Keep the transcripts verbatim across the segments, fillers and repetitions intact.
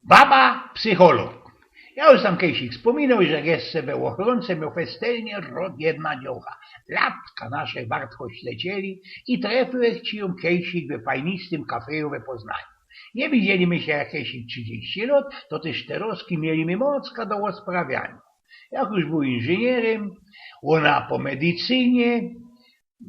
Baba psycholog. Jŏ już sam kejsik spōminoł, że jeszcze we Ôchronce mioł festelnie rok jedna dziołcha. Latka nasze wartko ślecieli i trefiłech ci jōm kejsik we fajnistym kafeju we Poznaniu. Niy widzieli my sie jakeś trzidziści lŏt, to tyż te roki mieli my mocka do ôsprawianiŏ. Jak już bōł inżynierym, ôna po medycynie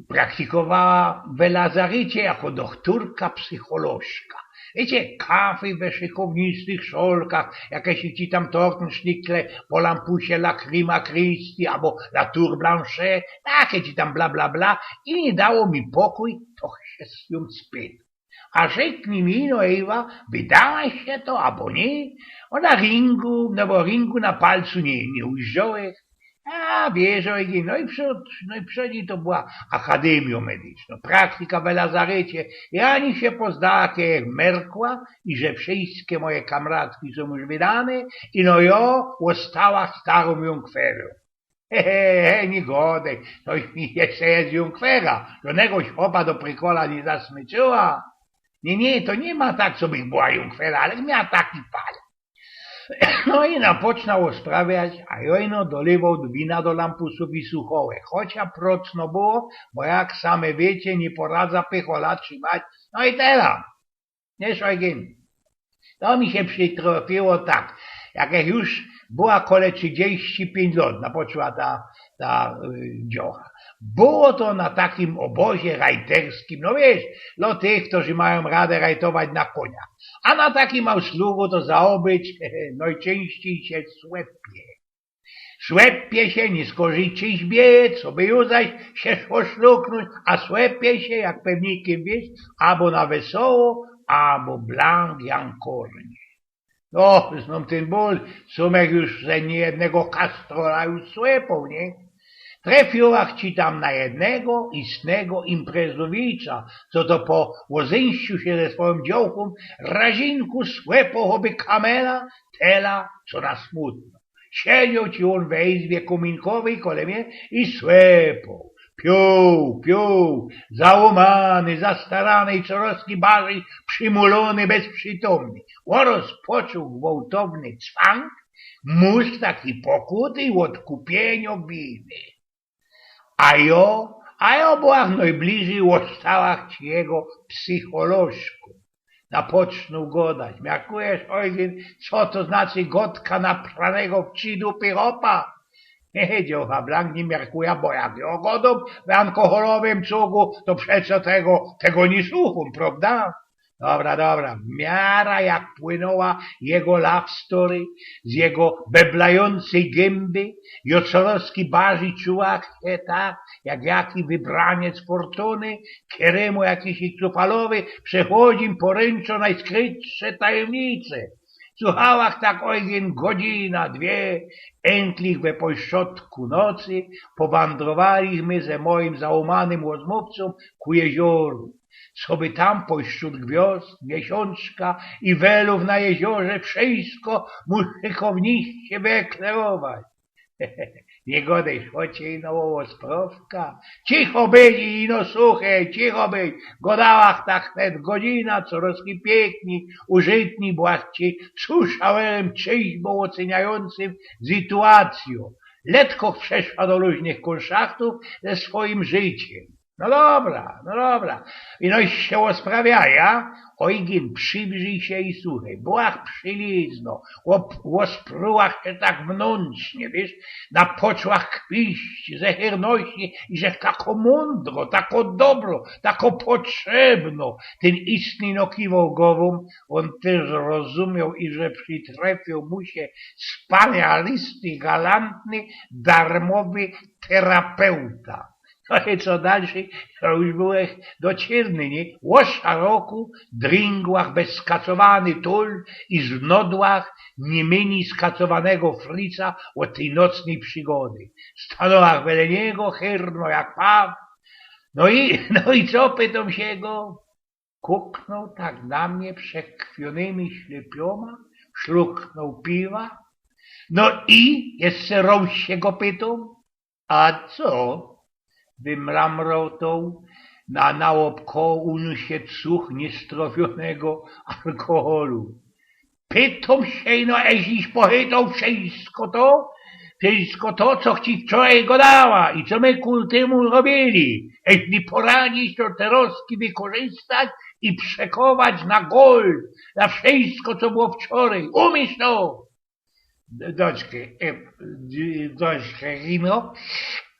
praktikowała we lazarycie jako dochtorka psycholożka. Wiycie, kafe we szykownistych szolkach, jakeś ci tam tortensznikle po lampusie La Crema Christi abo La Tour Blanche, take ci tam bla bla bla, i niy dało mi pokōj, to sie z niōm spytoł. A rzeknij mi no, Ewa, wydało sie to abo niy? Ôna ringu, no bo ringu na palcu niy, niy uzdrzołech. A wiysz, Ojgyn, no i przōd, no i przōd nij to była akademijŏ medycznŏ, praktika we lazarycie. I ani sie Poznała, jak merkła, iże wszyjske moje kamratki sōm już wydane, i no jŏ ôstała starōm jōnkwerōm. He, he, he, niy gŏdej, to mi jeszcze je jōnkwera. Żŏdnego chłopa do prykola niy zasmyczyła. Niy, niy, to niy ma tak, co bych była jōnkwera, ale miała taki fal. No i na poczna ôsprawiać, a jŏ ino dolywoł wina do lampusōw i suchołech. Chocia procno było, bo jak same wiycie, niy poradza pychola trzimać. No i tela. Wiysz, Ojgyn? To mi sie przitrafiyło tak. Jak jŏ już była kole trzidziści piyńć lŏt, napoczła ta, ta y, dziołcha. Było to na takim ôbozie rajterskim, no wiysz, dlŏ tych, kerzy majōm radã rajtować na kōniach. A na takim ausflugu to zaobyć nojczynścij sie słepie. Słepie sie, niy skorzij czyś biec, coby już zaś sie szło szluknōńć, a słepie sie, jak pewnikym wiysz, abo na Wesoło, abo blank Jankornie. No, znōm tyn bōl, sōm jak już ze niejednego kastrola już słepōł, niy? Trefiłach ci tam na jednego istnego imprezowicza, co to po ôzyńściu sie ze swojōm dziołchōm razinku słepōł choby kamela, tela, co na smutno. Siedzioł ci ôn we izbie kōminkowyj kole mie i słepōł. Piōł, piōł, załōmany, zastarany i coroz barżyj przimulony, bezprzitomny. Ôroz poczōł gwałtowny cwank, mōst taki pokuty i ôdkupiynio winy. A jŏ, a jŏ byłach nojbliżyj ôstałach ci jego psycholożku. Napocznōł gŏdać. Miarkujesz, Ojgyn, co to znaczy gŏdka napranego w trzi dupy chopa? He, dziołcha, blank niy miarkuja, bo jak jŏ gŏdōm w alkoholowym cugu, to przeco tego, tego niy suchōm, prŏwda? Dobra, dobra. W miara jak płynōła jego love story z jego beblajōncyj gymby, jŏ coroz barżyj czułach sie tak, jak jaki wybraniec fortuny, kerymu jakiś trufalowy przechodzi pōrynczŏ nojskrytsze tajymnice. Suchałach tak, Ojgyn, godzina, dwie, entlich we pośrodku nocy powandrowalich my ze mojim załōmanym rozmōwcōm ku jezioru, coby tam pośrōd gwiŏzd, miesiōnczka i welōw na jeziorze wszyjsko mu szykowniście wyeklerować. Niy gŏdej, choć ino ôsprŏwka. Cicho być, ino suchej, cicho być. Gŏdałach tak wnet godzina, coroz piyknij, użytnij, bo jak ci słyszałech, czyś było ôcyniajōncym sytuacyjõ. Letko przeszła do luźnych kōnszachtōw ze swojim życiym. No dobra, no dobra. Ino sie ôsprawiaja, Ojgyn, przijrzyj sie i suchej. Byłach prziliznŏ, ôp-, ôsprułach sie tak wnōntrznie, wiysz, napoczłach kwiść ze hyrności i żech takŏ mōndrŏ, takŏ dobrŏ, takŏ potrzebnŏ. Tyn istny ino kiwoł głowōm, ôn tyż rozumioł, iże przitrefiōł mu sie spanialisty, galantny, darmowy terapeuta. No i co dalszyj, to już byłech docierny, niy? Ô szaroku dryngłach bez skacowany tōl i znodłach niy myni skacowanego frica ôd tyj nocnyj przigody. Stanōłach wele niego, hyrno jak paw. No i, no i co, pytōm sie go. Kuknōł tak na mie przekrwiōnymi ślepiōma, szluknōł piwa. No i jeszcze roz sie go pytōm. A co? Wymramrotōł na, na ôbkoło, uniōs sie cuch niystrofiōnego alkoholu. Pytōm sie, no, eś już pochytoł wszystko to, wszystko to, co ci wczoraj godała i co my ku tymu robiyli. Eś mi poradzisz to terŏzki wykorzystać i przekować na gold, na wszystko, co było wczoraj. Umiysz to? Doczka, e, doczka, no,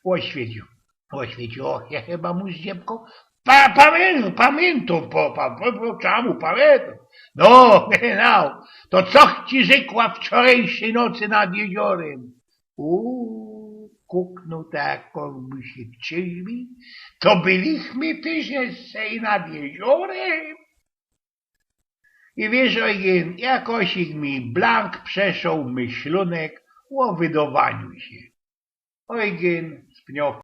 oświecił. Oświecił, och, ja chyba mu zdziebko. Pa, pamiętam, pamiętam, po, pa, po, po, czemu pamiętam? No, genau. To co ci rzekła wczorajszej nocy nad jeziorem? U, kuknął tak, jakby sie w cień, to byliśmy tyż jeszcze nad jeziorem. I wiysz, Eugen, jakoś mi blank przeszoł myślunek ô wydŏwaniu sie. Eugen z Pniow